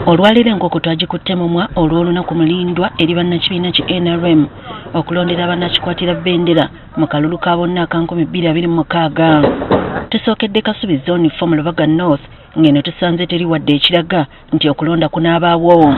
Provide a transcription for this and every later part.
Olwaleero enkoko twagikutte mumwa olw'olunaku mulindwa eri bannakibiina ki NRM okulondera abanaakikwatira bendera mu kalulu ka bonna aka 2026. Tusookedde Kasubi Zone 4 mu Lubaga North ng'eno tusanze teri wadde ekiraga nti okulonda kunaabaawo.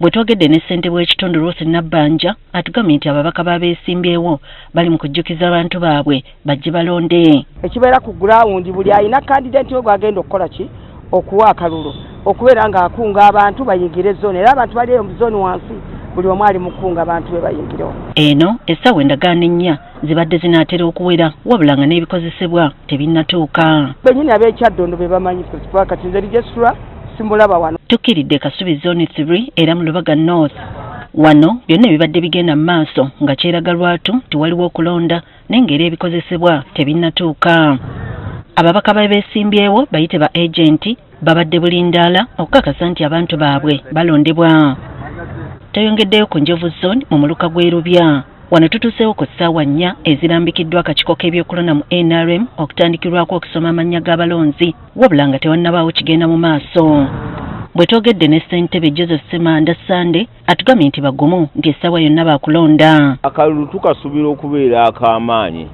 Bwe twogedde ne ssentebe w'ekitundu Ruth Nabbanja atugambye nti ababaka b'abeesimbyewo bali mu kujjukiza abantu baabwe bajje balonde. Ekibeera ku gulawundi buli alina kandidenti we gwagenda okukola ki okuwa akalulu okubeera ng'akunga abantu bayingire zooni era abantu bali eyo mu zooni wansi buli omu ali mu kukunga abantu be bayingirewo. Eno essaawa endagaano ennya zibadde zinaatera okuwera wabula nga n'ebikozesebwa tebinnatuuka. Bennyini ab'e Kyaddondo be bamanyi kuba kati nze registrar simulaba wano. Tukkiridde Kasubi Zooni 3 era mu Lubaga North. Wano byonna ebibadde bigenda mu maaso nga kyeraga lwatu nti waliwo okulonda naye ng'era ebikozesebwa tebinnatuuka. Ababaka b'abeesimbyewo bayite ba agenti babadde bulindaala okukakasa nti abantu baabwe balondebwa. Tweyongeddeyo ku Njovu Zone mu muluka gw'e Lubya. Wano tutuuseewo ku ssaawa nnya ezirambikiddwa akakiiko k'ebyokulonda mu NRM okutandikirwako okusoma amannya g'abalonzi wabula nga tewannabaawo kigenda mu maaso. Bwe twogedde ne ssentebe Joseph Ssemanda Ssande atugambye nti bagumu nti essaawa yonna baakulonda. Akalulu tukasuubira okubeera ak'amaanyi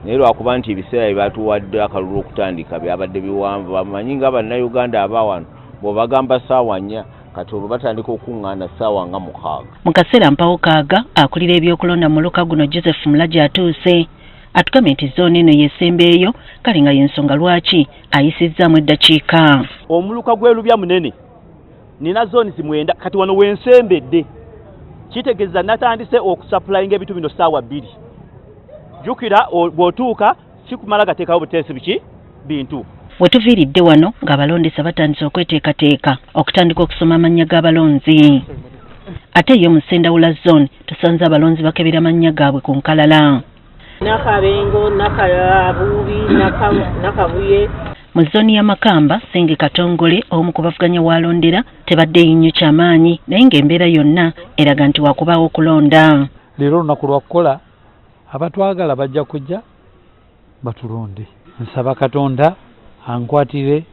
naye lwakuba nti ebiseera bye batuwadde akalulu okutandika byabadde biwanvu. Bamanyi nga Bannayuganda aba wano bw'obagamba ssaawa nnya kati olwo batandika okukuŋŋaana ssaawa nga 6. Mu kaseera mpawo kaaga akulira ebyokulonda mu muluka guno Joseph Mulaja atuuse atugambye nti zooni eno y'esembeeyo kale nga y'ensonga lwaki ayisizzaamu eddakiika. Omuluka gw'e Lubya munene, nina zooni 9 kati wano wensembedde kitegeeza natandise okusapulayinga ebintu bino ssaawa 2. Jjukira bw'otuuka si kumala gateekawo buteesi biki bintu. We tuviiridde wano ng'abalondesa batandise okweteekateeka okutandika okusoma amannya g'abalonzi. Ate yo mu Ssendawula Zone tusanze abalonzi bakebera amannya gaabwe ku nkalala. Nakabengo, Nakabuubi, Nakabuye. Mu zooni ya Makamba, Senge Katongole omu ku bavuganya w'alondera tebadde yinnyo kyamaanyi naye ng'embeera yonna eraga nti waakubaawo okulonda. Leero olunaku lwa kukola, abatwagala bajja kujja batulonde. Nsaba Katonda ankwatire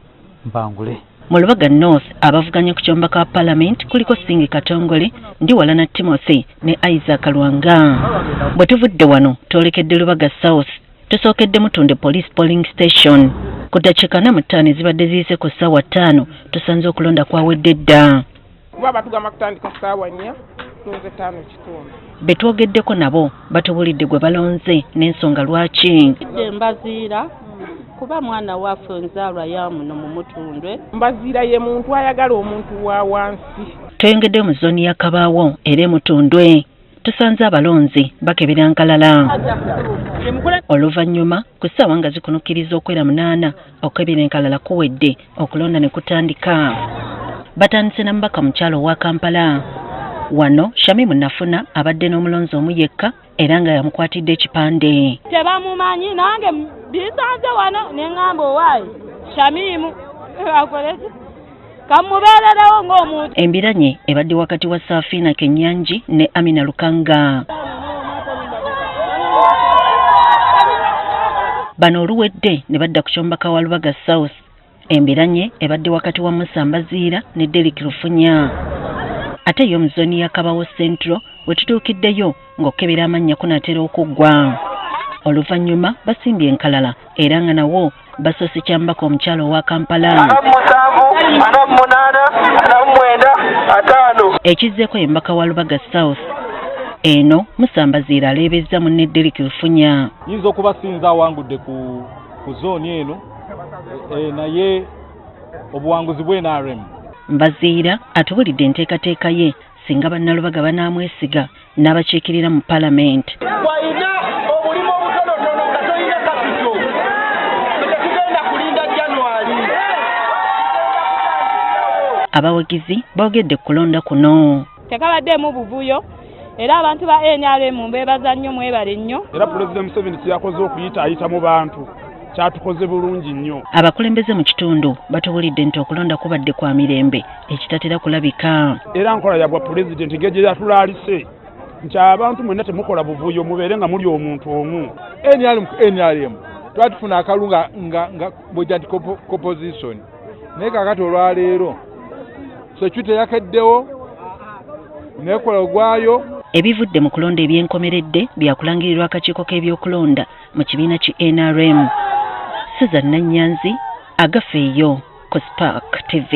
mpangule. Mu Lubaga North abavuganya ku kyomba ka Palamenti kuliko Singi Katongole, Ndiwalana Timothy ne Isaac Lwanga. Bwe tuvudde wano twolekedde Lubaga South, tusookedde Mutundwe Police Polling Station. Ku ddakiika 45 ezibadde ziyise ku ssaawa 5 tusanze okulonda kwawedde dda. Kuba batugamba kutandika ssaawa 4, tulonze 5:15. Be twogeddeko nabo batubuulidde gwe balonze n'ensonga lwaki. Mbaziira kuba mwana waffe nzaalwa ya muno mu Mutundwe. Mbaziira ye muntu ayagala omuntu wa wansi. Tweyongeddeyo mu zooni ya Kabaawo era e Mutundwe. Tusanze abalonzi bakebera nkalala. Oluvannyuma ku ssaawa nga zikunukkiriza okwera 8 okukebera enkalala kuwedde okulonda ne kutandika. Batandise na mubaka mukyala owa Kampala. Wano Shamimu Nafuna abadde n'omulonzi omu yekka era nga yamukwatidde ekipande. Tebamumanyi nange bisanze wano ne ŋŋamba owaayi Shamimu akoleki kamubeererewo ng'omuntu. Embiranye ebadde wakati wa Safina Kenyanji ne Amina Lukanga. Bano oluwedde ne badda ku kyomubaka wa Lubaga South. Embiranye ebadde wakati wa Musa Mbaziira ne Derrick Lufunya. Ate yo mu zooni ya Kabawo Central we tutuukiddeyo ng'okukebera amannya kunaatera okuggwa. Oluvannyuma basimbye enkalala era nga nawo basoose kya mubaka omukyala owa Kampala. 47, 48, 49, 50. Ekizzeeko ye mubaka wa Lubaga South. Eno Musa Mbaziira aleebezza munne Derrick Lufunya. Yinza okuba sinza awangudde ku zooni eno naye obuwanguzi bwa NRM. Mbaziira atubulidde enteekateeka ye singa bannalubaga banaamwesiga n'abakiikirira mu Palamenti. Bw'alina obulimu obutonotono nga tolina kapito, tetugenda kulinda January. Abawagizi boogedde ku kulonda kuno. Tekabaddeemu buvuyo era abantu ba NRM mbeebaza nnyo, mwebale nnyo. Era Pulezidenti Museveni kye yakoze okuyita ayita mu bantu kyatukoze bulungi nnyo. Abakulembeze mu kitundu batubuulidde nti okulonda kubadde kwa mirembe ekitatera kulabika. Era nkola ya bwa pulezidenti ngeri gye yatulaalise nti abantu mwenna temukola buvuyo mubeere nga muli omuntu omu. NRM ku NRM twatufuna akalulu nga bw'ojja nti composition, naye kaakati olwaleero Security yakeddewo nekola ogwayo. Ebivudde mu kulonda ebyenkomeredde byakulangirirwa akakiiko k'ebyokulonda mu kibiina ki NRM. Susan Nannyanzi, Agafeeyo ku Spark TV.